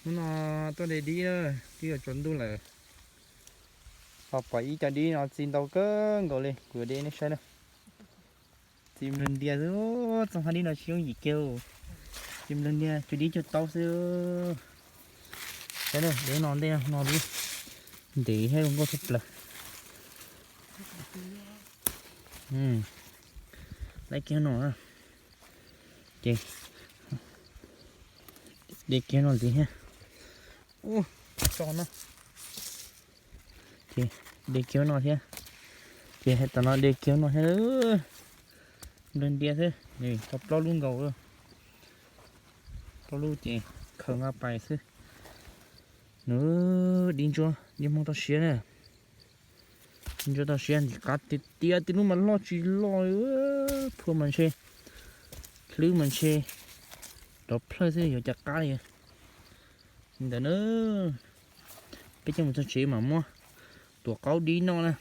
Hnub no tuaj de dib na, twb yuav tsaus ntuj lawm. Ho pom ib co dib no txi ntau kawg nkaus li, kuv yuav de nej saib na. Txi nplawg ntias xwb, txoj hab dib no tsis yooj yim kiag. Txi nplawg ntias, cua dib cua taub xwb. Saib na, de no ntej no dib ntev thiab zoo nkauj tshaj plaws. Laib kiag no, ces de kiag no ntxiv thiab. Ub, tso no. Ces de kiag no thiab. Ces hais tias no de kiag no thiab. Nplawg ntias xwb, tau plaub lub nkaus. Plaub lub ces khaws nqa pais xwb. Nws dib ntsuab, dib Hmoob toj siab na. Dib ntsuab toj siab ntim qab tiag tiag, tib lub mas loj tsis loj, phua mas ntshe, hlwb mas ntshe rov plhawj xwb yuav cas qab li. Li ntawd na, peb coj mus txog tsev mam muab tuav qaub dib noj na.